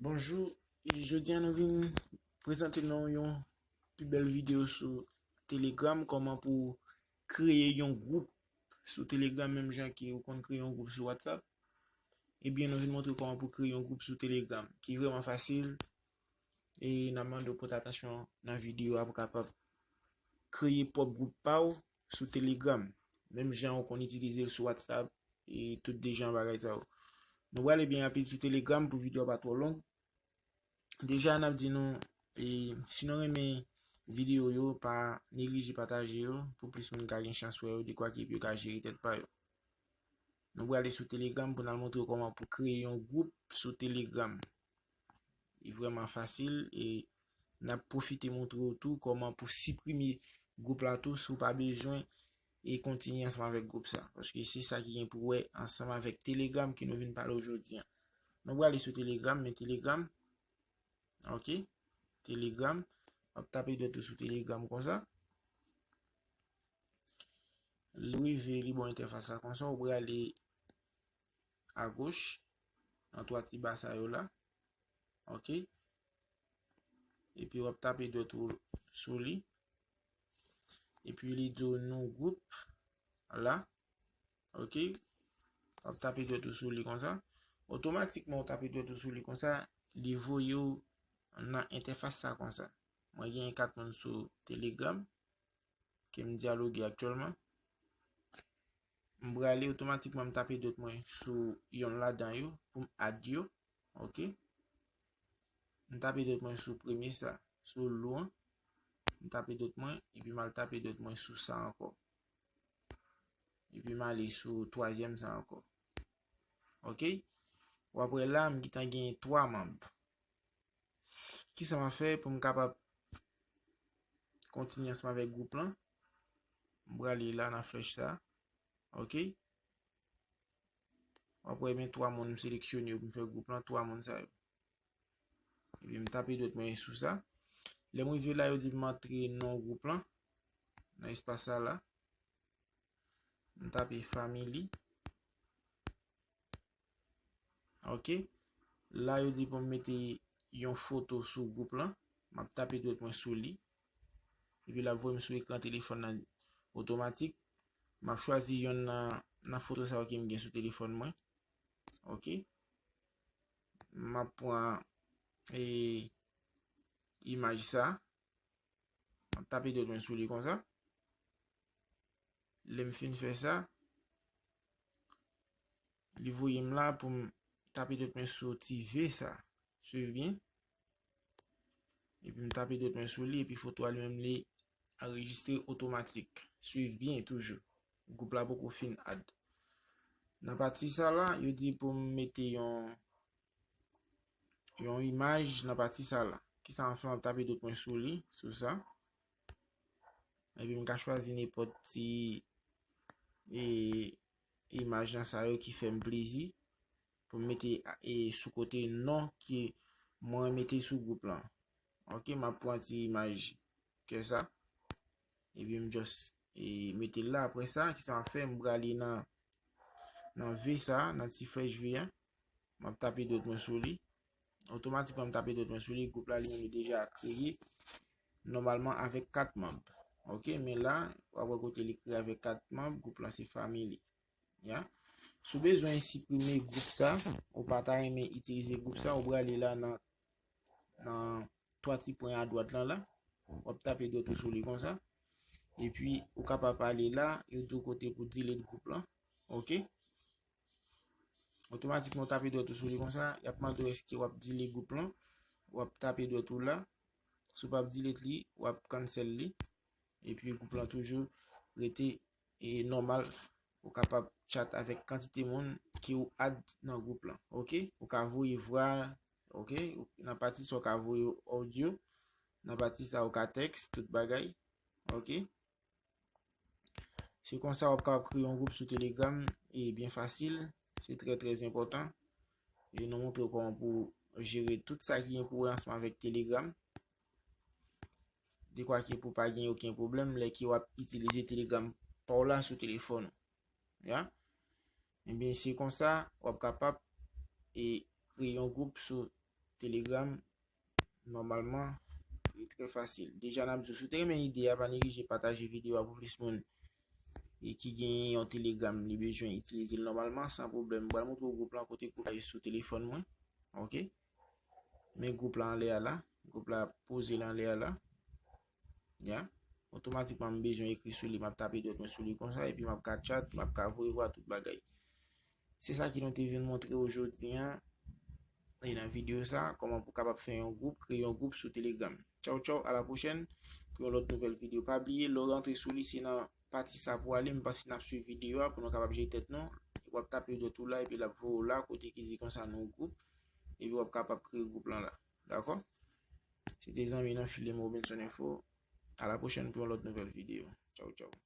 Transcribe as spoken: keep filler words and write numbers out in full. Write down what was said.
Bonjou, e jodi a nou vin prezante nou yon pi bèl videyo sou Telegram, kòman pou kreye yon gwoup sou Telegram, menm jan ke ou konn kreye yon gwoup sou WhatsApp. Ebyen, nou vin montre kòman pou kreye yon gwoup sou Telegram, ki vrèman fasil, e n ap mande w pote atansyon nan videyo a pou kapab kreye pwòp gwoup pa w sou Telegram, menm jan ou konn itilize l sou WhatsApp, e tout de jan bagay sa yo. Nou prale byen rapid sou Telegram pou videyo a pa twò long. Deja, n ap di nou, e, si nou renmen videyo yo, pa neglije pataje yo pou plis moun ka gen chans wè yo, dekwa ke yo ka jere tèt pa yo. Nou prale sou Telegram pou n al montre w kòman pou kreye yon gwoup sou Telegram. Li vrèman fasil e n ap pwofite montre w tou kòman pou siprime gwoup la tou si w pa bezwen e kontinye ansanm avèk gwoup sa. Paske se sa ki gen pou wè ansanm avèk Telegram ke nou vin pale w jodi a. Nou prale sou Telegram, men Telegram, ok, Telegram, w ap tape dwèt ou sou Telegram konsa. Li rive, li ba w entèfas la konsa, ou prale agoch, nan twa ti ba sa yo la. Ok. Epi w ap tape dwèt ou sou li. Epi li di w non gwoup la. Ok. W ap tape dwèt ou sou li konsa. Otomatikman, ou tape dwèt ou sou li konsa, li voye w nan entèfas sa konsa. Mwen gen kat moun sou Telegram ke m dyaloge aktyèlman. M prale otomatikman, m tape dwèt mwen sou yonn ladan yo pou m add yo. Ok. M tape dwèt mwen sou premye sa, sou lou an. M tape dwèt mwen, epi m al tape dwèt mwen sou sa ankò. Epi m ale sou twazyèm sa ankò. Ok. W ap wè la, m gentan gen twa manm. Kisa m ap fè pou m kapab kontinye ansanm avèk gwoup lan? M prale la nan flèch sa. Ok. W ap wè men twa moun m seleksyone yo pou m fè gwoup lan, twa moun sa yo. Epi m tape dwèt mwen sou sa. Lè m rive la, yo di m antre non gwoup lan nan espas sa la. M tape family. Ok. La, yo di pou m mete yon foto sou gwoup lan. M ap tape dwèt mwen sou li. Epi l ap voye m sou ekran telefòn nan otomatik. M ap chwazi yonn nan, nan foto sa yo ke m gen sou telefòn mwen. Ok. M ap pran, e, imaj sa. M ap tape dwèt mwen sou li konsa. Lè m fin fè sa, li voye m la pou m tape dwèt mwen sou ti V sa. Swiv byen. Epi m tape dwèt mwen sou li, epi foto a li menm li anrejistre otomatik. Swiv byen toujou. Gwoup la poko fin add. Nan pati sa la, yo di pou m mete yon, yon imaj nan pati sa la. Kisa m ap fè? M ap tape dwèt mwen sou li, sou sa. Epi m ka chwazi nenpòt ti, e, imaj nan sa yo ki fè m plezi pou m mete, e, sou kote non ke mwen mete sou gwoup lan. Ok, m ap pran ti imaj kè sa. Epi m just, e, mete l la. Apre sa, kisa m ap fè? M prale nan, nan V sa, nan ti flèch V an. M ap tape dwèt mwen sou li. Otomatikman, m tape dwèt mwen sou li. Gwoup la, li menm, li deja kreye nòmalman avèk kat manm. Ok, men la, w ap wè kote li kreye avèk kat manm, gwoup lan se family. Ya. Si w bezwen siprime gwoup sa, ou pa ta renmen itilize gwoup sa, ou prale la nan, nan twa ti pwen adwat lan la. W ap tape dwèt ou sou li konsa. Epi, ou kapab ale la, yo di w kote pou delete gwoup lan. Ok? Otomatikman, w tape dwèt ou sou li konsa, y ap mande w èske w ap delete gwoup lan. W ap tape dwèt ou la. Si w p ap delete li, w ap cancel li. Epi gwoup lan toujou rete, e, nòmal. Ou kapab chat avèk kantite moun ke w add nan gwoup lan. Ok? Ou ka voye vwa, ok? Nan pati sa, ou ka voye audio. Nan pati sa, ou ka text, tout bagay. Ok? Se konsa w ap kapab kreye yon gwoup sou Telegram, e byen fasil. Se trè, trè enpòtan. E nou montre w kòman pou jere tout sa ki gen pou wè ansanm avèk Telegram. Dekwa ke pou pa gen okenn pwoblèm lè ke w ap itilize Telegram pa w la sou telefòn ou. Ya. Ebyen, se konsa w ap kapab, e, kreye yon gwoup sou Telegram, nòmalman, li trè fasil. Deja, n ap di w, si w te renmen ide a, pa neglije pataje videyo a pou plis moun e ki gen yon Telegram, li bezwen itilize l nòmalman, san pwoblèm. M pral montre w gwoup lan, kote gwoup la ye sou telefòn mwen. Ok? Men gwoup la anlè a la. Gwoup la poze l anlè a la. Ya. Otomatikman, m bezwen ekri sou li, m ap tape dwèt mwen sou li konsa, epi m ap ka chat, m ap ka voye vwa tout bagay. Se sa ki nou te vin montre w jodi a. E nan videyo sa, kòman pou kapab fè yon gwoup, kreye yon gwoup sou Telegram. Tchaw, tchaw, a la pwochèn pou yon lòt nouvèl videyo. Pa bliye, lè w rantre sou li, se nan pati sa pou ale, m panse n ap swiv videyo a pou nou kapab jere tèt nou. W ap tape dwèt ou la, epi l ap voye w la, kote ki di konsa nou gwoup, epi w ap kapab kreye gwoup lan la. Dakò? Se te zanmi nan Filim Robinson Info. A la pwochèn pou yon lòt nouvèl videyo. Tchaw, tchaw.